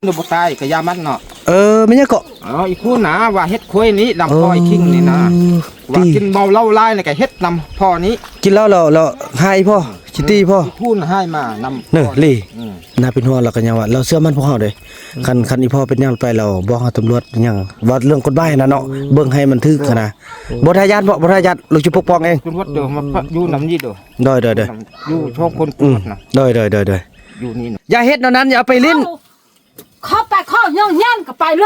ບໍ່ຕາຍກໍຢ່າມັນເນາະ. ເອີ ແມ່ນຫຍັງເກາະ? ອໍ ອີຄູນນະ ວ່າເຮັດຄວາຍນີ້ນຳພໍ່ອີຄິງນີ້ນະ ເອີ ວ່າກິນເມົາເຫຼົ້າຫຼາຍນີ້ກໍເຮັດນຳພໍ່ນີ້. ກິນເຫຼົ້າແລ້ວ ແລ້ວຫາຍພໍ່ ຊິຕີພໍ່ ອີຄູນນະຫາຍມານຳ ເນີ ລີ ອືມ ໜ້າເປັນຫ່ວງ. ແລ້ວກໍຍັງວ່າລາວເຊື່ອໝັ້ນພວກເຮົາເດ້. ອືມ ຄັນ ຄັນອີພໍ່ເປັນຫຍັງໄປ ລາວບອກຫາຕຳຫຼວດຫຍັງ ວ່າເລື່ອງກົດໝາຍຫັ້ນນະເນາະ ອືມ ເບິ່ງໃຫ້ມັນຖືກຫັ້ນນະ. ອືມ ບໍ່ໄດ້ຢ້ານບໍ່ ບໍ່ໄດ້ຢ້ານ ລູກຊິປົກປ້ອງເອງ. ຕຳຫຼວດເດີ ມາຢູ່ນຳນີ້ເດີ. ໂດຍ ໂດຍ ໂດຍ ຢູ່ສອງຄົນ ອືມ ຕຳຫຼວດນະ. ໂດຍ ໂດຍ ໂດຍ ໂດຍ ຢູ່ນີ້ນະ. ຢ່າເຮັດແນວນັ້ນ ຢ່າເອົາໄປຫຼິ້ນ. ເຂົ້າໄປເຂົ້າໂຮງຮຽນກໍໄປໂລ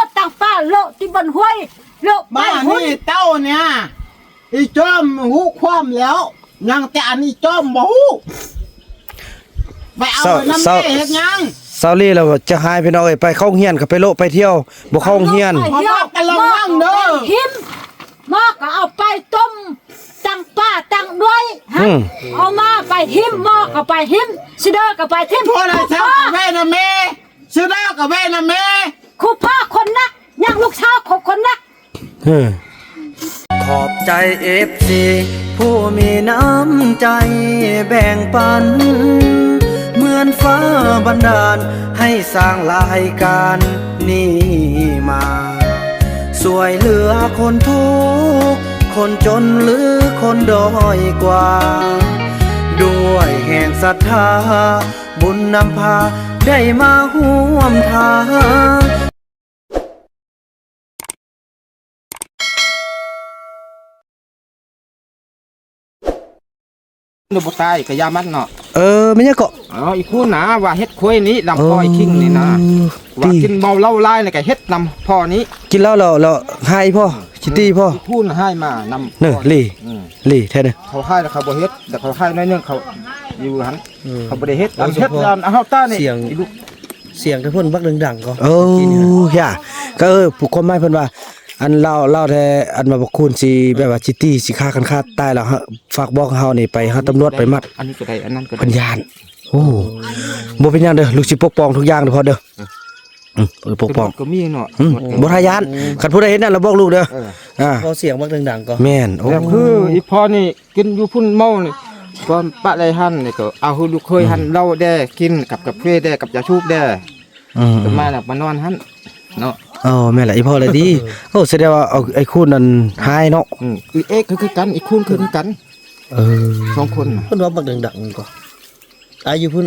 ດ ຕັ້ງປ້າໂລດ ທີ່ບ່ອນຫ້ວຍໂລດ ໄປພຸ້ນ. ນີ້ເຕົ້າເນຍ ອີຈອມຮູ້ຄວາມແລ້ວ ຍັງແຕ່ອັນອີຈອມບໍ່ຮູ້ ໄປເອົານຳແມ່ເຮັດຫຍັງ? ເຊົາລີແລ້ວຈະຫາຍ ພີ່ນ້ອງເອີຍ ໄປເຂົ້າໂຮງຮຽນກໍໄປໂລະໄປທ່ຽວ ບໍ່ເຂົ້າໂຮງຮຽນ. ໄປທ່ຽວ ລະວັງເດີ ຫິມ ໝໍກໍເອົາໄປຕົ້ມ ຕັ້ງປ້າຕັ້ງດ້ວຍ ອືມ ເອົາມາໄປຫິມ ໝໍກໍໄປຫິມ ຊິເດີກໍໄປຖິ້ມ. ໂທລະສັບກໍໄວ້ນຳແມ່ ຊິເດີກໍໄວ້ນຳແມ່ ຄູພໍ່ຄົນນັກ ຍັງລູກສາວຂອງຄົນນັກ. ເອີ ຂອບໃຈເອັຟຊີຜູ້ມີນ້ຳໃຈແບ່ງປັນ ເໝືອນຟ້າບັນດານໃຫ້ສ້າງລາຍການນີ້ມາ ຊ່ວຍເຫຼືອຄົນທຸກຄົນຈົນ ຫຼື ຄົນດ້ອຍກວ່າ ດ້ວຍແຮງສັດທາ ບຸນນຳພາໄດ້ມາຮ່ວມທາງ. ບໍ່ຕາຍກໍຢ່າມັນເນາະ. ເອີ ແມ່ນຫຍັງເກາະ? ອໍ ອີຄູນນະ ວ່າເຮັດຄວາຍນີ້ນຳພໍ່ອີຄິງນີ້ນະ ວ່າກິນເມົາເຫຼົ້າຫຼາຍນີ້ກໍເຮັດນຳພໍ່ນີ້. ກິນເຫຼົ້າແລ້ວ ແລ້ວຫາຍພໍ່ ຊິຕີພໍ່ ອີຄູນນະຫາຍມານຳ ເນີ ລີ ອືມ ລີແທ້ເດີ. ເຂົາຫາຍແລ້ວເຂົາບໍ່ເຮັດ ແຕ່ເຂົາຫາຍໜ້ອຍໜຶ່ງເຂົາຢູ່ຫັ້ນ ເອີ ເຂົາບໍ່ໄດ້ເຮັດ ອັນເຮັດອັນເຮົາຕານີ້ ສຽງ ສຽງແຕ່ເພິ່ນບັກດັງໆກໍ ໂອ້ ຢ່າ ກໍ ເອີ ຜູ້ຄວາມໝາຍເພິ່ນວ່າ ອັນລາວ ລາວແທ້ ອັນວ່າບັກຄູນຊິແບບວ່າຊິຕີ ຊິຂ້າກັນຂາດຕາຍແລ້ວ ຝາກບອກເຮົານີ້ໄປຫາຕຳຫຼວດໄປມັດ ອັນນີ້ກໍໄດ້ ອັນນັ້ນກໍໄດ້ ເພິ່ນຢ້ານ. ໂອ້ ບໍ່ເປັນຫຍັງເດີ ລູກຊິປົກປ້ອງທຸກຢ່າງເດີພໍ່ເດີ. ອືມ ເອີ ປົກປ້ອງ ຕຳຫຼວດກໍມີເນາະ ອືມ ບໍ່ທ່າຢ້ານ. ຄັນຜູ້ໃດເຮັດນັ້ນລະບອກລູກເດີ. ເອີ ອ່າ ຂໍສຽງບັກດັງໆກໍ ແມ່ນ. ໂອ້ ແບບຄືອີພໍ່ນີ້ ກິນຢູ່ພຸ້ນເມົານີ້ ຕອນປະໄລຫັນນີ້ກໍເອົາລູກເຂີຍຫັ້ນ ເຫຼົ້າແດ່ ກິນກັບກາເຟແດ່ ກັບຢາສູບແດ່ ອືມ ມາແລ້ວມານອນຫັ້ນເນາະ. ອໍ ແມ່ນລະ ອີພໍ່ລະດີ. ໂອ້ ສະແດງວ່າເອົາໄອ້ຄູນນັ້ນຫາຍເນາະ. ອືມ ອີເອກກໍຄືກັນ ອີຄູນກໍຄືກັນ. ເອີ ສອງຄົນນະ ເພິ່ນວ່າບັກດັງໆກໍ ອາ ຢູ່ພຸ້ນ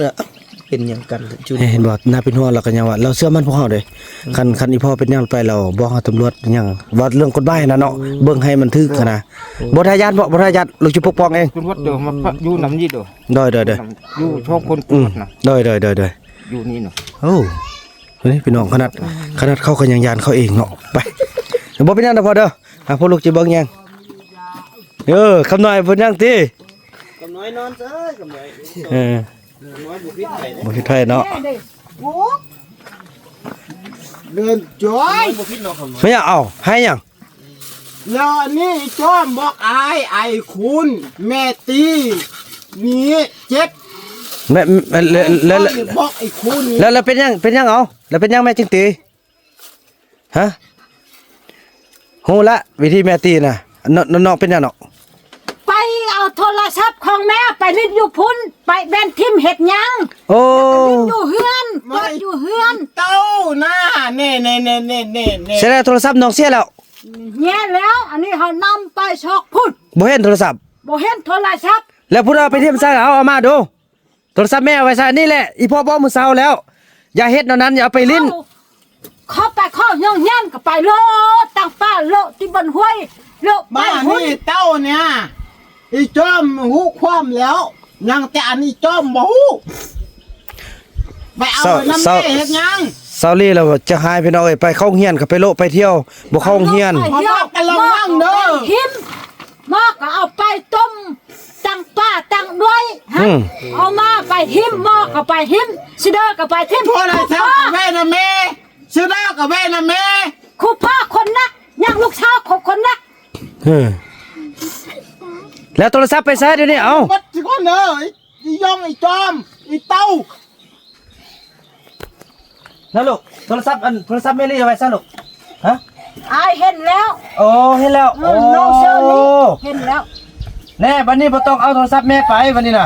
ເປັນຫຍັງກັນຈຸ ເຫັນບໍ່? ໜ້າເປັນຫ່ວງ ແລ້ວກໍຍັງວ່າລາວເຊື່ອໝັ້ນພວກເຮົາເດ້. ອືມ ຄັນ ຄັນອີພໍ່ເປັນຫຍັງໄປ ລາວບອກຫາຕຳຫຼວດຫຍັງ ວ່າເລື່ອງກົດໝາຍຫັ້ນນະເນາະ ອືມ ເບິ່ງໃຫ້ມັນຖືກຫັ້ນນະ. ອືມ ບໍ່ໄດ້ຢ້ານບໍ່ ບໍ່ໄດ້ຢ້ານ ລູກຊິປົກປ້ອງເອງ. ຕຳຫຼວດເດີ ມາຢູ່ນຳນີ້ເດີ. ໂດຍ ໂດຍ ໂດຍ ຢູ່ສອງຄົນ ອືມ ຕຳຫຼວດນະ. ໂດຍ ໂດຍ ໂດຍ ໂດຍ ຢູ່ນີ້ນະ. ໂອ້ ນີ້ພີ່ນ້ອງ ຂະໜາດ ຂະໜາດເຂົາກໍຍັງຢ້ານເຂົາເອງເນາະ. ໄປ ບໍ່ເປັນຫຍັງດອກພໍ່ເດີ. ອ່າ ພວກລູກຈະເບິ່ງຫຍັງ? ເອີ ຄຳນ້ອຍເພິ່ນຍັງຕິ? ຄຳນ້ອຍນອນເຊີຍ ຄຳນ້ອຍ. ເອີ ຄຳນ້ອຍບໍ່ຜິດໃຜ ບໍ່ຜິດໃຜເນາະ. ເດີນຈ້ອຍ ບໍ່ຜິດເນາະ ຄຳນ້ອຍ. ແມ່ນຫຍັງ? ເອົ້າ ໃຫ້ຫຍັງ? ແລ້ວອັນນີ້ຈອມບອກອ້າຍ ໄອ້ຄູນ ແມ່ຕີນີ້ເຈັບ. ແມ່ ແມ່ ແລ້ວ ແລ້ວ ບອກໄອ້ຄູນນີ້ ແລ້ວ ແລ້ວເປັນຫຍັງ? ເປັນຫຍັງ? ເອົ້າ ແລ້ວເປັນຫຍັງແມ່ຈຶ່ງຕີ? ຮະ ຮູ້ລະ ວິທີແມ່ຕີນະ. ນ້ອງ ນ້ອງເປັນຫຍັງເນາະ? ໄປເອົາໂທລະສັບຂອງແມ່ໄປຫຼິ້ນຢູ່ພຸ້ນ ໄປແບນຖິ້ມເຮັດຫຍັງ? ໂອ້ ຫຼິ້ນຢູ່ເຮືອນ ເປີດຢູ່ເຮືອນ. ເຕົ້ານະ ແນ່ໆໆໆໆ ເສຍແລ້ວ ໂທລະສັບນ້ອງເສຍແລ້ວ. ເສຍແລ້ວ ອັນນີ້ເຮົານຳໄປຊອກພຸ້ນ ບໍ່ເຫັນໂທລະສັບ ບໍ່ເຫັນໂທລະສັບ. ແລ້ວຜູ້ໃດເອົາໄປຖິ້ມໃສ່? ເອົາ ເອົາມາດູ. ໂທລະສັບແມ່ເອົາໄວ້ໃສ່ອັນນີ້ແຫຼະ ອີພໍ່ບອກມື້ເຊົ້າແລ້ວ ຢ່າເຮັດແນວນັ້ນ ຢ່າເອົາໄປຫຼິ້ນ. ເຂົ້າ ເຂົ້າໄປເຂົ້າໂຮງຮຽນກໍໄປໂລດ ຕັ້ງປ້າໂລດ ທີ່ບ່ອນຫ້ວຍໂລດ ໄປພຸ້ນ. ນີ້ເຕົ້າເນຍ ອີຈອມຮູ້ຄວາມແລ້ວ ຍັງແຕ່ອັນອີຈອມບໍ່ຮູ້ ໄປເອົານຳແມ່ເຮັດຫຍັງ? ເຊົາລີແລ້ວຈະຫາຍ ພີ່ນ້ອງເອີຍ ໄປເຂົ້າໂຮງຮຽນກໍໄປໂລະໄປທ່ຽວ ບໍ່ເຂົ້າໂຮງຮຽນ. ໄປທ່ຽວ ລະວັງເດີ ຫິມ ໝໍກໍເອົາໄປຕົ້ມ ຕັ້ງປ້າຕັ້ງດ້ວຍ ອືມ ເອົາມາໄປຫິມ ໝໍກໍໄປຫິມ ຊິເດີກໍໄປຖິ້ມ. ໂທລະສັບກໍໄວ້ນຳແມ່ ຊິເດີກໍໄວ້ນຳແມ່ ຄູພໍ່ຄົນນັກ ຍັງລູກສາວຂອງຄົນນັກ. ເອີ ແລ້ວໂທລະສັບໄປໃສດຽວນີ້? ເອົ້າ ບັດຊິກ່ອນເດີ ອີຢອງ ອີຈອມ ອີເຕົ້າ. ນະລູກ ໂທລະສັບ ອັນ ໂທລະສັບແມ່ລີເອົາໄວ້ໃສລູກ? ຮະ ອ້າຍເຫັນແລ້ວ. ໂອ້ ເຫັນແລ້ວ. ເອີ ໂອ້ ນ້ອງເຊີລີ ເຫັນແລ້ວ. ແນ່ ບັດນີ້ບໍ່ຕ້ອງເອົາໂທລະສັບແມ່ໄປບັດນີ້ນະ.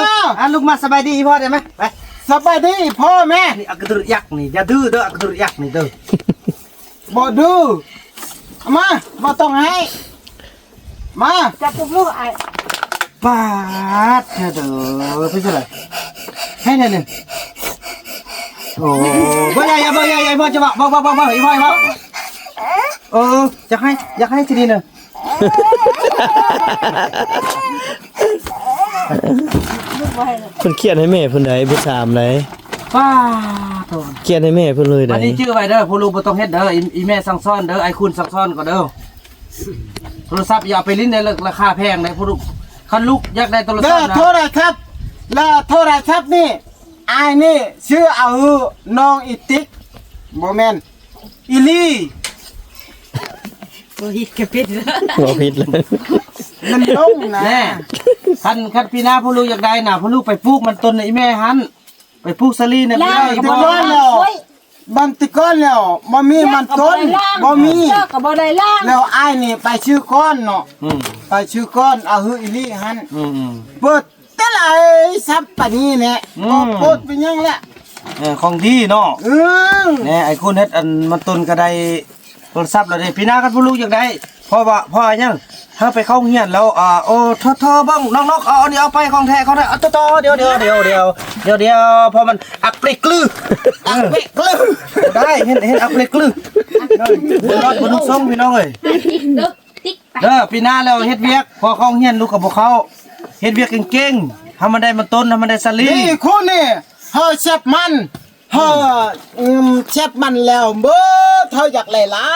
ມາ ອ່ະ ລູກມາສະບາຍດີອີ່ພໍ່ໄດ້ໄໝ? ໄປ ສະບາຍດີອີ່ພໍ່ແມ່. ນີ້ອັກກະດຸດຍັກນີ້ ຢ່າດື້ເດີ ອັກກະດຸດຍັກນີ້ເດີ. ບໍ່ດື້ ເອົາມາ ບໍ່ຕ້ອງໃຫ້ ມາ ຈັບປຸກລູກອ້າຍ. ປາດເດີ ເປັນຈັ່ງໃດ? ໃຫ້ແດ່ໜຶ່ງ. ໂອ້ ບໍ່ ຢ່າ ຢ່າ ບໍ່ ຢ່າ ຢ່າ ພໍ່ຈະເວົ້າ ບໍ່ ບໍ່ ບໍ່ ບໍ່ ອີ່ພໍ່ ອີ່ພໍ່. ເອີ ຢາກໃຫ້ ຢາກໃຫ້ຊິດີນະ. ເພິ່ນຄຽດໃຫ້ແມ່ເພິ່ນໃດ ບໍ່ຖາມໃດ. ປ້າໂຕ ຄຽດໃຫ້ແມ່ເພິ່ນເລີຍໃດ. ອັນນີ້ຈື່ໄວ້ເດີ ຜູ້ລູກບໍ່ຕ້ອງເຮັດເດີ ອີ ອີແມ່ສັ່ງສອນເດີ ອ້າຍຄຸນສັ່ງສອນກໍເດີ. ໂທລະສັບຢ່າເອົາໄປຫຼິ້ນໃນ ລາຄາແພງໃດ ຜູ້ລູກ. ຄັນລູກຢາກໄດ້ໂທລະສັບນະ ໂທລະສັບ ລະໂທລະສັບນີ້ ອ້າຍນີ້ຊື້ເອົາໃຫ້ນ້ອງອີຕິກ ບໍ່ແມ່ນ ອີ່ລີ. ບໍ່ຜິດກໍຜິດແລ້ວ ບໍ່ຜິດແລ້ວ ມັນລົງນະ. ແນ່ ຄັນ ຄັນປີໜ້າຜູ້ລູກຢາກໄດ້ນະ ຜູ້ລູກໄປປູກມັນຕົ້ນໃຫ້ອີ່ແມ່ຫັ້ນ ໄປປູກສາລີໃນ ລາວກໍບໍ່ໄດ້ລ້າງ ບັນຕິກອນແລ້ວ ບໍ່ມີມັນຕົ້ນ ບໍ່ມີ ເຈົ້າກໍບໍ່ໄດ້ລ້າງ. ແລ້ວອ້າຍນີ້ໄປຊື້ກ້ອນເນາະ ອືມ ໄປຊື້ກ້ອນເອົາໃຫ້ອີ່ລີຫັ້ນ ອືມໆ ເປີດ ແຕ່ລະໄອ້ສັບປານນີ້ແຫຼະ ອືມ ບໍ່ໂພດເປັນຫຍັງແຫຼະ. ເອີ ຂອງດີເນາະ ອືມ ແນ່ ໄອ້ຄຸນເຮັດອັນມັນຕົ້ນກໍໄດ້ໂທລະສັບແລ້ວເດ້. ປີໜ້າຄັນຜູ້ລູກຢາກໄດ້ ເພາະວ່າ ເພາະວ່າຫຍັງ? ເຮົາໄປເຂົ້າໂຮງຮຽນແລ້ວ ອ່າ ໂອ້ ທໍໆ ເບິ່ງ ນ້ອງໆ ເອົາອັນນີ້ອອກໄປ ຂອງແທ້ ຂອງແທ້ ເອົາຕໍ່ໆ ດຽວໆ ເອົາ ເອົາ ເອົາ ເອົາ ເອົາ ເອົາ ເພາະມັນອັກເປກລື ເອີ ອັກເປກລື ບໍ່ໄດ້ ເຫັນ ເຫັນອັກເປກລື ເອີ ບໍ່ຮອດບໍ່ນຸ່ງສົ່ງ ພີ່ນ້ອງເອີຍ ເດີ ປີໜ້າແລ້ວເຮັດວຽກ ເພາະເຂົ້າໂຮງຮຽນລູກກໍບໍ່ເຂົ້າ ເຮັດວຽກເກັ່ງໆ ໃຫ້ມັນໄດ້ມັນຕົ້ນ ໃຫ້ມັນໄດ້ສາລີ ນີ້ຄູນີ້ ເຮົາແຊບມັນ ເຮົາ ອືມ ແຊບມັນແລ້ວເບີດ ເຮົາຢາກໄດ້ຫຼາ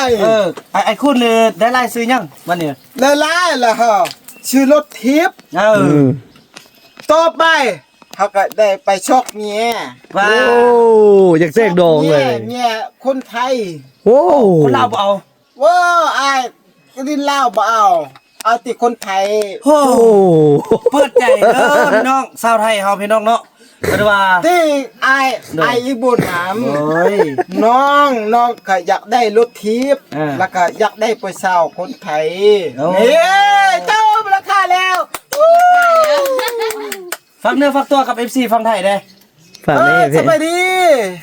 ຍ ເອີ ອ້າຍ ອ້າຍຄູນີ້ໄດ້ຫຼາຍຊື້ຫຍັງບັດນີ້? ໄດ້ຫຼາຍແລ້ວ ເຮົາຊື້ລົດຖີບ ເອີ ອືມ ຕໍ່ໄປ ເຮົາກໍໄດ້ໄປຊອກເມຍ ວ້າ ໂອ້ ຢາກແຊກດອງເລີຍ ຊອກເມຍ ເມຍຄົນໄທ ໂອ້ ຄົນລາວບໍ່ເອົາ ໂອ້ ອ້າຍ ດິນລາວບໍ່ເອົາ ເອົາແຕ່ຄົນໄທ ໂອ້ ໂອ້ ເປີດໃຈເດີພີ່ນ້ອງ ຊາວໄທເຮົາພີ່ນ້ອງເນາະ ເພິ່ນວ່າ ຕິອ້າຍ ໂດຍ ອ້າຍອີບຸນນຳ ໂອ້ຍ ນ້ອງ ນ້ອງກໍຢາກໄດ້ລົດຖີບ ເອີ ແລ້ວກໍຢາກໄດ້ຜູ້ສາວຄົນໄທ ໂອ້ ເອີ ເຈົ້າລາຄາແລ້ວ ຝາກເນື້ອຝາກຕົວກັບເອັຟຊີຝັ່ງໄທແດ່ ຝາກແດ່ ເອີ ສະບາຍດີ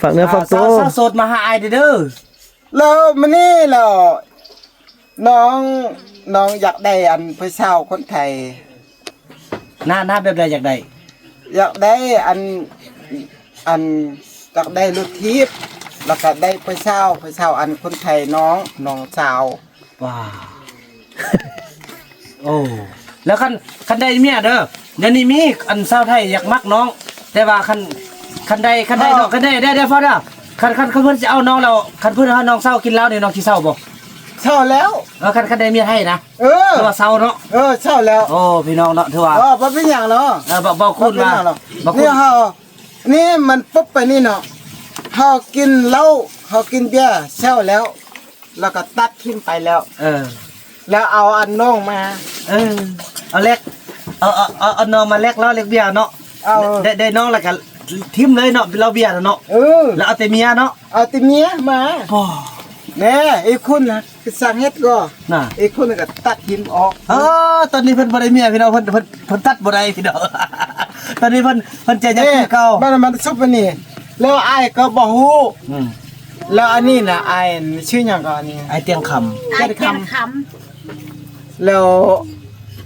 ຝາກເນື້ອຝາກຕົວ ອ່າ ສາວ ສາວໂສດມາຫາອ້າຍເດີ ແລ້ວມື້ນີ້ແລ້ວ ນ້ອງ ນ້ອງຢາກໄດ້ອັນຜູ້ສາວຄົນໄທ ໜ້າ ໜ້າແບບໃດຢາກໄດ້? ຢາກໄດ້ອັນ ອັນ ຢາກໄດ້ລົດຖີບ ແລ້ວກໍໄດ້ຜູ້ສາວ ຜູ້ສາວອັນຄົນໄທ ນ້ອງ ນ້ອງສາວ ວ້າ ໂອ້ ແລ້ວຄັນ ຄັນໄດ້ເມຍເດີ ດຽວນີ້ມີອັນຊາວໄທຢາກມັກນ້ອງ ແຕ່ວ່າຄັນ ຄັນໄດ້ ຄັນໄດ້ ເອີ ນ້ອງ ຄັນໄດ້ ໄດ້ ໄດ້ພໍເດີ ຄັນ ຄັນ ຄັນເພິ່ນຊິເອົານ້ອງແລ້ວ ຄັນເພິ່ນເອົານ້ອງເຊົ່າກິນເຫຼົ້ານີ້ ນ້ອງຊິເຊົ່າບໍ່? ເຊົ່າແລ້ວ ເອີ ຄັນ ຄັນໄດ້ເມຍໄທນະ ເອີ ຖືວ່າເຊົ່າເນາະ ເອີ ເຊົ່າແລ້ວ ໂອ້ ພີ່ນ້ອງເນາະ ຖືວ່າ ເອີ ບໍ່ເປັນຫຍັງເນາະ ເອີ ບອກ ບອກຄຸນວ່າ ບອກຄຸນ ນີ້ເຮົາ ນີ້ມັນປຸບໄປນີ້ເນາະ ເຮົາກິນເຫຼົ້າ ເຮົາກິນເບຍເຊົາແລ້ວ ແລ້ວກໍຕັດຖິ້ມໄປແລ້ວ ເອີ ແລ້ວເອົາອັນນ້ອງມາ ເອີ ເອົາແລກ ເອົາ ເອົາ ເອົາ ເອົານ້ອງມາແລກເຫຼົ້າແລກເບຍເນາະ ເອົາ ໄດ້ ໄດ້ນ້ອງແລ້ວກໍຖິ້ມເລີຍເນາະ ເຫຼົ້າເບຍເນາະ ເອີ ແລ້ວເອົາແຕ່ເມຍເນາະ ເອົາແຕ່ເມຍມາ ໂອ້ ແນ່ ອີກຄົນນະ ຄືຊ່າງເຮັດກໍ ນະ ອີກຄົນກໍຕັດຖິ້ມອອກ ເອີ ຕອນນີ້ເພິ່ນບໍ່ໄດ້ເມຍພີ່ນ້ອງ ເພິ່ນ ເພິ່ນ ເພິ່ນຕັດບໍ່ໄດ້ພີ່ນ້ອງ ຕອນນີ້ເພິ່ນ ເພິ່ນຈະຍັງຄືເກົ່າ ມັນ ມັນສຸບອັນນີ້ ແລ້ວອ້າຍກໍບໍ່ຮູ້ ອືມ ແລ້ວອັນນີ້ນະ ອ້າຍຊື່ຫຍັງກໍອັນນີ້ ອ້າຍຕຽງຄຳ ອ້າຍຕຽງຄຳ ແລ້ວ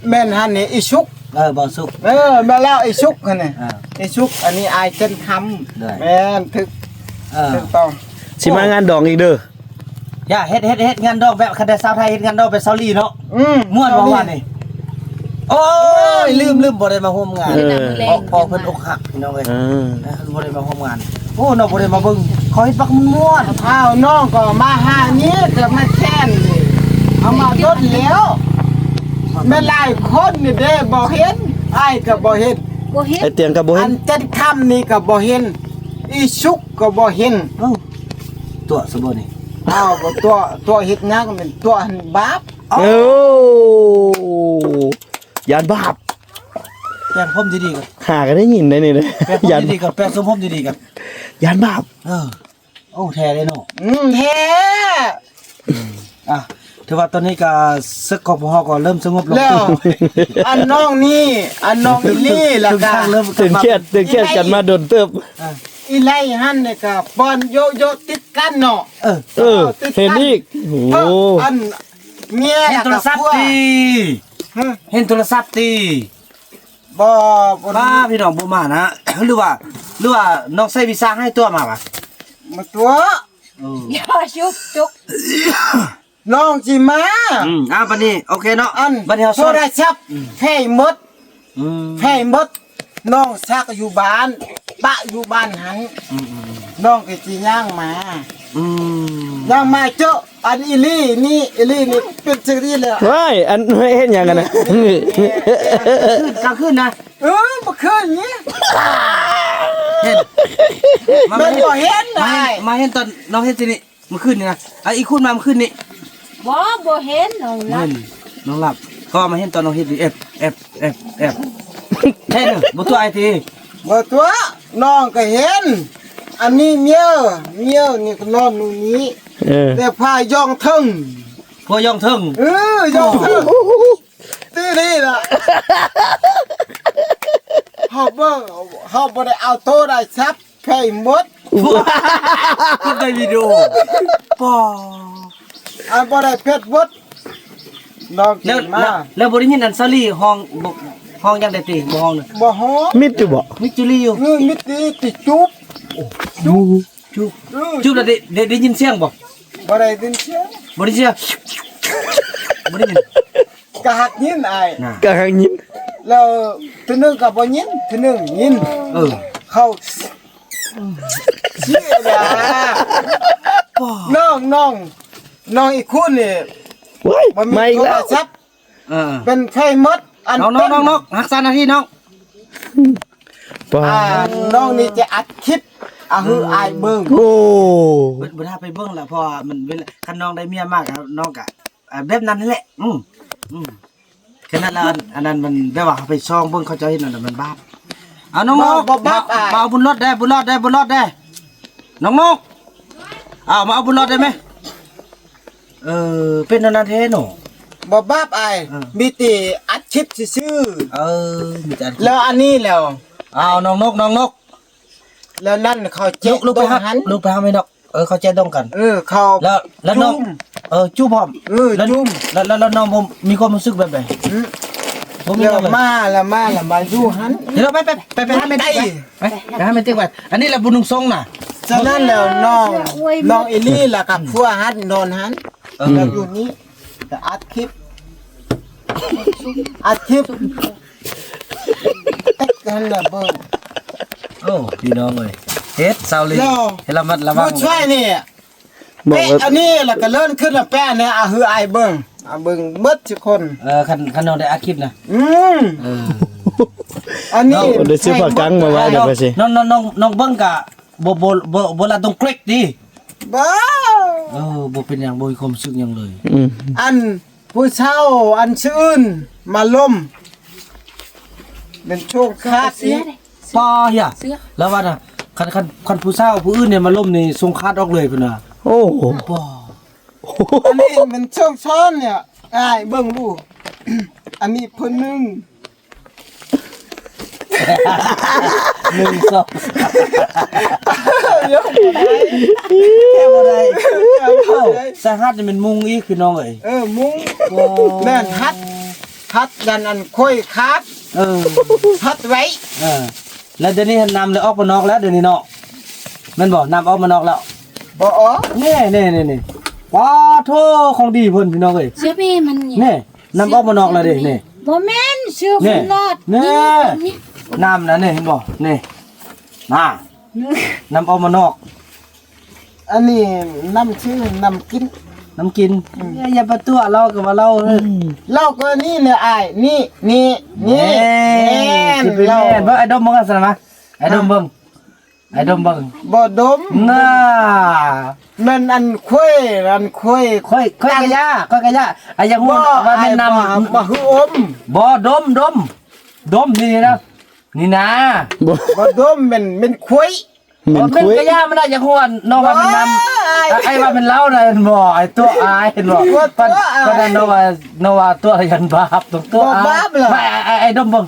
ແມ່ນຫັ້ນນີ້ ອີສຸກ ເອີ ບໍ່ສຸກ ເອີ ແມ່ນແລ້ວ ອີສຸກຫັ້ນນີ້ ອ່າ ອີສຸກ ອັນນີ້ອ້າຍຕຽງຄຳ ໂດຍ ແມ່ນ ຖືກ ເອີ ຖືກຕ້ອງ ຊິມາງານດອງອີກເດີ ຢ່າເຮັດ ເຮັດ ເຮັດງານດອງແບບ ຄັນໄດ້ສາວໄທເຮັດງານດອງແບບສາວລີເນາະ ອືມ ມ່ວນບໍ່ ສາວລີ ວານນີ້ ໂອ້ຍ ລືມ ລືມ ບໍ່ໄດ້ມາຮ່ວມງານ ເອີ ເພາະ ເພາະເພິ່ນອົກຫັກພີ່ນ້ອງເອີຍ ເອີ ເອີ ບໍ່ໄດ້ມາຮ່ວມງານ ໂອ້ ນ້ອງບໍ່ໄດ້ມາເບິ່ງ ເຂົາເຮັດບັກມ່ວນ ອ້າວ ນ້ອງກໍມາຫານີ້ ກໍມາແຄ້ນນີ້ ເອົາມາດົນແລ້ວ ແມ່ນຫຼາຍຄົນນີ້ເດ້ ບໍ່ເຫັນ ອ້າຍກໍບໍ່ເຫັນ ບໍ່ເຫັນ ອ້າຍຕຽງກໍບໍ່ເຫັນ ອັນຈັນຄຳນີ້ກໍບໍ່ເຫັນ ອີສຸກກໍບໍ່ເຫັນ ເອົ້າ ຕົວະຊະບໍ່ນີ້ ອ້າວ ບໍ່ຕົວະ ຕົວະເຮັດຫຍັງ ແມ່ນຕົວະຫັ້ນບາບ ໂອ້ ຢ້ານບາບ ແປງຜົມດີໆກ່ອນ ຫາກໍໄດ້ຍິນໄດ໋ນີ້ນະ ແປງຜົມດີໆກ່ອນ ຢ້ານ ແປງຊົງຜົມດີໆກ່ອນ ຢ້ານບາບ ເອີ ໂອ້ ແທ້ເດ້ເນາະ ອືມ ແທ້ ອ່ະ ຖືວ່າຕອນນີ້ກໍ ເສິກຂອງພວກເຮົາກໍເລີ່ມສະຫງົບລົງ ແລ້ວ ອັນນ້ອງນີ້ ອັນນ້ອງອີ່ຫຼີ ແລ້ວກໍ ຕຶງຄຽດ ຕຶງຄຽດກັນມາດົນເຕີບ ອ່າ ອີ່ໄລຫັ້ນນີ້ກໍປ້ອນໂຍະໆ ຕິດກັນເນາະ ເອີ ເອີ ເອີ ຕິດກັນ ເຫັນອີກ ໂອ້ ເອີ ອັນ ເມຍ ເຫັນໂທລະສັບຕິ ຮະ ເຫັນໂທລະສັບຕິ ບໍ່ ບໍ່ ປ້າ ພີ່ນ້ອງບໍ່ມານະ ຫຼືວ່າ ຫຼືວ່ານ້ອງໃຊ້ວິຊາໃຫ້ຕົວະມາຫວາ ມາຕົວະ ເອີ ຢ່າຈຸກຈຸກ ນ້ອງຊິມາ ອືມ ອ່າ ບັດນີ້ ໂອເຄເນາະ ອັນ ບັດນີ້ເຮົາ ໂທລະສັບ ອືມ ໄຟໝົດ ອືມ ໄຟໝົດ ນ້ອງຊັກຢູ່ບ້ານ ປະຢູ່ບ້ານຫັ້ນ ອືມໆໆ ນ້ອງກໍຊິຍ່າງມາ ອືມ ຍ່າງມາເຈີ ອັນອີ່ຫຼີນີ້ ອີ່ຫຼີນີ້ເປັນຈັ່ງຊີ້ແລ້ວ ວ້າຍ ອັນເຮັດຫຍັງກັນນະ ກາງຄືນນະ ເອີ ເມື່ອຄືນນີ້ ເຫັນ ມາ ແມ່ນບໍ່ເຫັນ ມາເຫັນ ມາເຫັນຕອນນ້ອງເຮັດຊິນີ້ ມື້ຄືນນີ້ນະ ອ່ະ ອີກຄົນມາມື້ຄືນນີ້ ບໍ່ ບໍ່ເຫັນ ນ້ອງຫຼັບ ເຫັນ ນ້ອງຫຼັບ ກໍມາເຫັນຕອນນ້ອງເຮັດນີ້ ແອບ ແອບ ແອບ ແອບ ເຫັນ ບໍ່ຕົວະອ້າຍຕິ ບໍ່ຕົວະ ນ້ອງກໍເຫັນ ອັນນີ້ເມຍ ເມຍນີ້ກໍນອນຢູ່ນີ້ ເອີ ແຕ່ຜ້າຢ່ອງເທິງ ຜ້າຢ່ອງເທິງ ເອີ ຢ່ອງເທິງ ໂອ້ ຕີນີ້ລະ ເຮົາເບິ່ງ ເຮົາບໍ່ໄດ້ເອົາໂທລະສັບ ໄຟໝົດ ເກັບໄດ້ວິດີໂອ ປາ ອັນບໍ່ໄດ້ເພັດໝົດ ນ້ອງເຈມາ ແລ້ວ ແລ້ວບໍ່ໄດ້ຍິນອັນສາລີຮ້ອງ ບໍ່ ຮ້ອງຫຍັງໄດ້ຕິ ບໍ່ຮ້ອງນະ ບໍ່ຮ້ອງ ມິດຢູ່ບໍ່? ມິດຈຸລີຢູ່ ເອີ ມິດຕິ ຕິຈູບ ຈູບ ເອີ ຈູບແລ້ວໄດ້ ໄດ້ ໄດ້ຍິນສຽງບໍ່? ບໍ່ໄດ້ຍິນສຽງ ບໍ່ໄດ້ຍິນສຽງ ບໍ່ໄດ້ຍິນ ກະຮັກຍິນອ້າຍ ນະ ກະຮັກຍິນ ແລ້ວເທື່ອໜຶ່ງກະບໍ່ຍິນ ເທື່ອໜຶ່ງຍິນ ເອີ ເຂົ້າ ເສຍດາຍ ນ້ອງ ນ້ອງ ນ້ອງອີກຄົນນີ້ ໂອ້ຍ ບໍ່ມີ ມາອີກແລ້ວ ໂທລະສັບ ເອີ ເປັນໄຂ້ໝົດ ອັນ ນ້ອງ ນ້ອງ ນ້ອງ ຮັກສາໜ້າທີ່ນ້ອງ ປ້າ ອ່າ ນ້ອງນີ້ຈະອັດຄລິບ ອາ ເອີ ໃຫ້ອ້າຍເບິ່ງ ໂອ້ ບໍ່ ບໍ່ໄດ້ໄປເບິ່ງລະ ເພາະວ່າມັນເວລາ ຄັນນ້ອງໄດ້ເມຍມາກະ ນ້ອງກະ ອ່າ ແບບນັ້ນແຫຼະ ອືມ ອືມ ຂະໜາດລະ ອັນ ອັນນັ້ນມັນແບບວ່າເຮົາໄປສ່ອງເບິ່ງເຂົາເຈົ້າເຮັດນັ້ນນະ ມັນບາບ ເອົານ້ອງນົກ ບໍ່ບາບ ມາ ມາເອົາບຸນຫຼອດແດ່ ບຸນຫຼອດແດ່ ບຸນຫຼອດແດ່ ນ້ອງນົກ ເອົາ ມາເອົາບຸນຫຼອດໄດ້ໄໝ? ເອີ ເປັນແນວນັ້ນແທ້ເນາະ ບໍ່ບາບອ້າຍ ເອີ ມີແຕ່ອັດຄລິບຊື່ໆ ເອີ ມີແຕ່ອັດຄລິບ ແລ້ວອັນນີ້ແລ້ວ ເອົາ ນ້ອງນົກ ນ້ອງນົກ ແລ້ວນັ້ນເຂົາແຈະ ລຸກ ລຸກໄປຫາ ລຸກໄປຫາແມ່ນົກ ເອີ ເຂົາແຈະດົງກັນ ເອີ ເຂົາ ແລ້ວ ແລ້ວນ້ອງ ເອີ ຈູບພ້ອມ ເອີ ຈູບ ແລ້ວ ແລ້ວ ແລ້ວນ້ອງບໍ່ມີຄວາມຮູ້ສຶກແບບໃດ? ບໍ່ມີຫຍັງເລີຍ ມາ ແລ້ວມາ ແລ້ວມາຢູ່ຫັ້ນ ດຽວໄປ ໄປ ໄປ ໄປຫາແມ່ຕິກ ໄປ ໄປຫາແມ່ຕິກ ອັນນີ້ລະບໍ່ນຸ່ງຊົງນະ ສະນັ້ນແລ້ວນ້ອງ ນ້ອງອີ່ຫຼີລະກັບຜົວຫັ້ນນອນຫັ້ນ ເອີ ແລ້ວຢູ່ນີ້ ແຕ່ອັດຄລິບ ອັດຄລິບ ແຕັກຫັ້ນລະເບິ່ງ ໂອ້ ພີ່ນ້ອງເອີຍ ເຮັດຊາວລີ ເນາະ ໃຫ້ລະມັດລະວັງ ຜູ້ຊ່ວຍນີ້ ບອກວ່າ ເຕະອັນນີ້ລະກະເລີນຂຶ້ນລະແປະນີ້ ອາ ໃຫ້ອ້າຍເບິ່ງ ອາ ເບິ່ງໝົດທຸກຄົນ ເອີ ຄັນ ຄັນນ້ອງໄດ້ອັດຄລິບນະ ອືມ ເອີ ອັນນີ້ ເອົາ ໄດ້ຊື້ຜ້າກັງມາໄວ້ເດີ ຂ້ອຍຊິ ນ້ອງ ນ້ອງ ນ້ອງ ນ້ອງເບິ່ງກະ ບໍ່ ບໍ່ ບໍ່ ບໍ່ລະຕ້ອງເກຣັກຕິ ບໍ່ ເອີ ບໍ່ເປັນຫຍັງ ບໍ່ມີຄວາມຮູ້ສຶກຫຍັງເລີຍ ອືມ ອັນ ຜູ້ເຊົ່າອັນຊື່ອື່ນມາລົມ ແມ່ນໂຊງຂາດອີກ ປ້າ ເສຍ ລາວວ່ານະ ຄັນ ຄັນ ຄັນຜູ້ເຊົ່າຜູ້ອື່ນນີ້ມາລົມນີ້ ໂຊງຂາດອອກເລີຍເພິ່ນວ່າ ໂອ້ ປ້າ ອັນນີ້ແມ່ນໂຊງຊ້ອນນີ້ ອ້າຍເບິ່ງດູ ອັນນີ້ເພິ່ນໜຶ່ງ ໜຶ່ງ ສອງ ແກ້ບໍ່ໄດ້ ເອົ້າ ສາຫັດນີ້ແມ່ນມຸງອີກພີ່ນ້ອງເອີຍ ເອີ ມຸງ ໂອ້ ແມ່ນຮັດ ຮັດ ຢ້ານອັນຂ້ອຍຂາດ ເອີ ຮັດໄວ້ ເອີ ແລ້ວດຽວນີ້ນຳເລີຍອອກມານອກແລ້ວ ດຽວນີ້ເນາະ ແມ່ນບໍ່? ນຳອອກມານອກແລ້ວ ບໍ່ອອກ ນີ້ ນີ້ ນີ້ ນີ້ ປາໂທ ຂອງດີເພິ່ນພີ່ນ້ອງເອີຍ ເຊື່ອແມ່ມັນນີ້ ນີ້ ນຳອອກມານອກແລ້ວເດ້ ນີ້ ບໍ່ແມ່ນ ຊື່ ແນ່ ເພິ່ນລອດ ແນ່ ນີ້ ນ້ຳນະ ນີ້ ເຫັນບໍ່? ນີ້ ນາ ນຳອອກມານອກ ອັນນີ້ນ້ຳຊື່ ນ້ຳກິນ ນ້ຳກິນ ອືມ ຢ່າ ຢ່າໄປຕົວະລາວ ກໍວ່າລາວ ອືມ ລາວກໍນີ້ແຫຼະອ້າຍ ນີ້ ນີ້ ນີ້ ແມ່ນ ຊິເປັນແມ່ນ ລາວ ເບິ່ງ ອ້າຍດົມເບິ່ງຊັ້ນນະ ອ້າຍດົມເບິ່ງ ອ້າຍດົມເບິ່ງ ບໍ່ດົມ ນາ ແມ່ນອັນຂ້ອຍ ອັນຂ້ອຍ ຂ້ອຍ ຂ້ອຍກະຢ່າ ຂ້ອຍກະຢ່າ ອາ ຢາກຮູ້ວ່າແມ່ນນ້ຳ ບໍ່ ບໍ່ ບໍ່ ອມ ບໍ່ ດົມ ດົມ ດົມ ນີ້ນະ ນີ້ນາ ບໍ່ ບໍ່ດົມ ແມ່ນ ແມ່ນຂ້ອຍ ແມ່ນ ບໍ່ ແມ່ນ ຂ້ອຍ ກະຢ່າມັນນະ ຢາກຮູ້ວ່ານ້ອງວ່າແມ່ນນ້ຳ ບໍ່ ອ້າຍ ອ້າຍວ່າແມ່ນເຫຼົ້ານະ ເຫັນບໍ່? ອ້າຍຕົວະອ້າຍ ເຫັນບໍ່? ບໍ່ຕົວະອ້າຍ ປານນັ້ນນ້ອງວ່າ ນ້ອງວ່າຕົວະຢ້ານບາບ ຕ້ອງຕົວະ ບໍ່ບາບລະ ອ້າຍ ອ້າຍ ອ້າຍດົມເບິ່ງ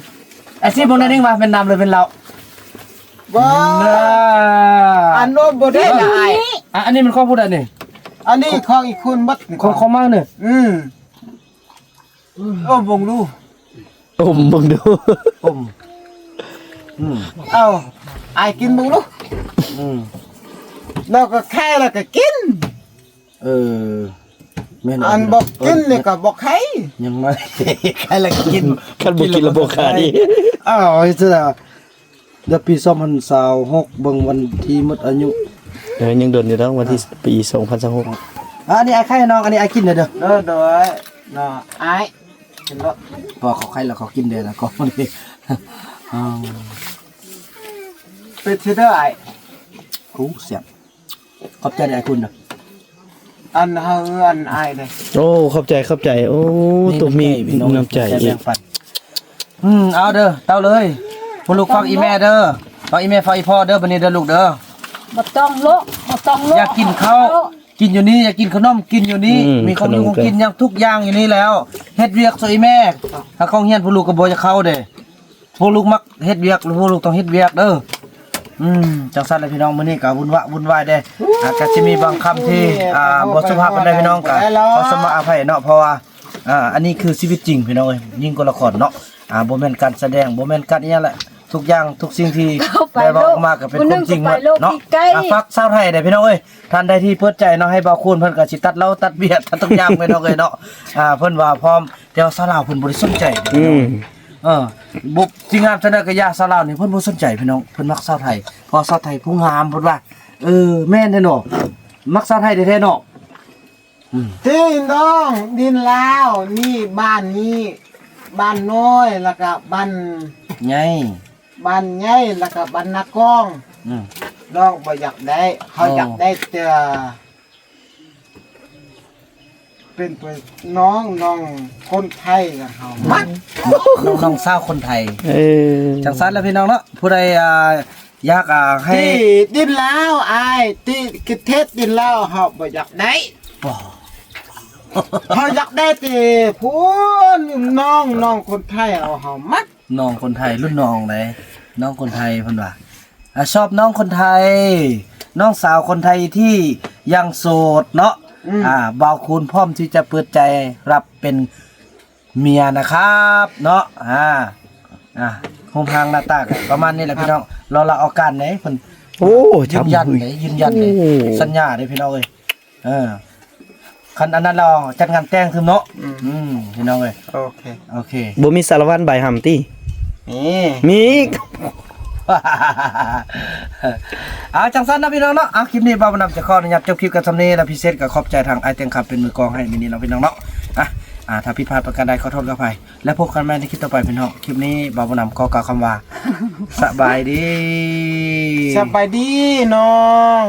ອາຊີບຂອງນາຍນີ້ວ່າແມ່ນນ້ຳ ຫຼື ເປັນເຫຼົ້າ? ບໍ່ ນາ ອັນໂນ້ນບໍ່ໄດ້ລະອ້າຍ ອ່ະ ອັນນີ້ມັນຂອງຜູ້ໃດນີ້? ອັນນີ້ຂອງອີກຄົນໝົດ ຂອງ ຂອງມັນນີ້ ອືມ ໂອ້ ເບິ່ງດູ ອົມເບິ່ງດູ ອົມ ອືມ ເອົາ ອ້າຍກິນເບິ່ງດູ ອືມ ລາວກໍໄຄລາວກໍກິນ ເອີ ແມ່ນ ອັນບໍ່ກິນນີ້ກໍບໍ່ໄຄ ຍັງມາ ໄຄລະກິນ ຄັນບໍ່ກິນລະບໍ່ໄຄ ອ້າວ ເຮັດຈັ່ງໃດ ດຽວປີສອງພັນຊາວຫົກ ເບິ່ງວັນທີໝົດອາຍຸ ເອີ ຍັງດົນຢູ່ດອກ ວັນທີ ອືມ ປີສອງພັນຊາວຫົກ ອັນນີ້ອ້າຍໄຄໃຫ້ນ້ອງ ອັນນີ້ອ້າຍກິນເດີ ເດີ ເດີ ເນາະ ອ້າຍ ກິນໂລດ ພໍເຂົາໄຄແລ້ວເຂົາກິນເດີລະກໍ ເອີ ເປັນຊິເດີອ້າຍ ໂອ້ ແຊບ ຂອບໃຈເດີອ້າຍຄຸນເດີ ອັນເຮົາ ອັນອ້າຍເດີ ໂອ້ ຂອບໃຈ ຂອບໃຈ ໂອ້ ຕົກມີນ້ຳໃຈອີກ ອືມ ເອົາເດີ ເຕົ້າເລີຍ ພວກລູກຟັງອີ່ແມ່ເດີ ຟັງອີ່ແມ່ ຟັງອີ່ພໍ່ເດີ ບັດນີ້ເດີລູກເດີ ບໍ່ຕ້ອງໂລະ ບໍ່ຕ້ອງໂລະ ຢາກກິນເຂົ້າ ກິນຢູ່ນີ້ ຢາກກິນຂະໜົມ ກິນຢູ່ນີ້ ອືມ ມີຂອງຢູ່ຂອງກິນຫຍັງທຸກຢ່າງຢູ່ນີ້ແລ້ວ ເຮັດວຽກຊ່ວຍອີ່ແມ່ ຖ້າຂອງຮຽນພວກລູກກໍບໍ່ຢາກເຂົ້າເດ້ ພວກລູກມັກເຮັດວຽກ ພວກລູກຕ້ອງເຮັດວຽກເດີ ອືມ ຈັ່ງຊັ້ນແຫຼະພີ່ນ້ອງ ມື້ນີ້ກໍວຸ່ນວະວຸ່ນວາຍແດ່ ອາດຈະຊິມີບາງຄຳທີ່ ອ່າ ບໍ່ສຸພາບປານໃດ ພີ່ນ້ອງກໍຂໍສະມາອະໄພເນາະ ເພາະວ່າ ອ່າ ອັນນີ້ຄືຊີວິດຈິງພີ່ນ້ອງເອີຍ ຍິ່ງກວ່າລະຄອນເນາະ. ອ່າ ບໍ່ແມ່ນການສະແດງ ບໍ່ແມ່ນການອີ່ຫຍັງແຫຼະ ທຸກຢ່າງທຸກສິ່ງທີ່ໄດ້ເວົ້າອອກມາກໍເປັນຄວາມຈິງໝົດເນາະ. ອ່າ ຝາກຊາວໄທໄດ້ພີ່ນ້ອງເອີຍ ທ່ານໃດທີ່ເປີດໃຈເນາະ ໃຫ້ບ່າວຄູນເພິ່ນກໍຊິຕັດເຫຼົ້າຕັດເບຍຕັດທຸກຢ່າງພີ່ນ້ອງເອີຍເນາະ. ອ່າ ເພິ່ນວ່າພ້ອມ ແຕ່ວ່າສາວລາວເພິ່ນບໍ່ໄດ້ສົນໃຈ. ອືມ ເອີ ບໍ່ ຊິງາມສ່ຳໃດກໍຢ່າ ສາວລາວນີ້ເພິ່ນບໍ່ສົນໃຈພີ່ນ້ອງ ເພິ່ນມັກສາວໄທ ເພາະວ່າສາວໄທຜູ້ງາມເພິ່ນວ່າ. ເອີ ແມ່ນແທ້ເນາະ ມັກສາວໄທແທ້ໆເນາະ. ອືມ ພີ່ນ້ອງ ດິນລາວນີ້ ບ້ານນີ້ ບ້ານນ້ອຍ ແລ້ວກະບ້ານໃຫຍ່ ບ້ານໃຫຍ່ ແລ້ວກະບ້ານນາກອງ. ອືມ ນ້ອງບໍ່ຢາກໄດ້ ເຮົາຢາກໄດ້ແຕ່ ເປັນ ນ້ອງ ນ້ອງຄົນໄທ ເຮົາມັກ ນ້ອງ ນ້ອງສາວຄົນໄທ. ເອີ ຈັ່ງຊັ້ນລະພີ່ນ້ອງເນາະ ຜູ້ໃດ ອ່າ ຢາກ ອ່າ ໃຫ້ ທີ່ດິນລາວອ້າຍ ທີ່ປະເທດດິນລາວ ເຮົາບໍ່ຢາກໄດ້ ບໍ່ ເຮົາຢາກໄດ້ແຕ່ຜູ້ນ້ອງ ນ້ອງຄົນໄທ ເຮົາ ເຮົາມັກ ນ້ອງຄົນໄທ ລຸ້ນນ້ອງໃດ ນ້ອງຄົນໄທເພິ່ນວ່າ ອ່າ ຊອບນ້ອງຄົນໄທ ນ້ອງສາວຄົນໄທທີ່ຍັງໂສດເນາະ. ອືມ ອ່າ ບ່າວຄູນພ້ອມທີ່ຈະເປີດໃຈຮັບເປັນເມຍນະຄັບເນາະ. ອ່າ ອ່າ ຮູບຮ່າງໜ້າຕາກໍປະມານນີ້ແຫຼະພີ່ນ້ອງ. ລໍລະອອກການເດ້ເພິ່ນ ໂອ້ ຢືນຢັນເດ້ ຢືນຢັນເດ້ ໂອ້ ສັນຍາເດ້ພີ່ນ້ອງເອີຍ. ເອີ ຄັນອັນນັ້ນແລ້ວຈັດງານແຕ່ງຕື່ມເນາະ. ອືມ ອືມ ພີ່ນ້ອງເອີຍ ໂອເຄ ໂອເຄ. ບໍ່ມີສາລະວັນໃບຫຳຕິ? ມີ ມີອີກ. ເອົາ ຈັ່ງຊັ້ນເນາະພີ່ນ້ອງເນາະ. ເອົາ ຄລິບນີ້ບ່າວບຸນນຳຈະຂໍອະນຸຍາດຈົບຄລິບກັນສ່ຳນີ້ ແລະ ພິເສດກໍຂອບໃຈທາງອ້າຍແຕງຄຳເປັນມືກອງໃຫ້ມື້ນີ້ເນາະພີ່ນ້ອງເນາະ. ອ່ະ ອ່າ ຖ້າຜິດພາດປະການໃດຂໍໂທດຂໍອະໄພ ແລະ ພົບກັນໃໝ່ໃນຄລິບຕໍ່ໄປພີ່ນ້ອງ. ຄລິບນີ້ບ່າວບຸນນຳຂໍກ່າວຄຳວ່າ ສະບາຍດີ ສະບາຍດີນ້ອງ.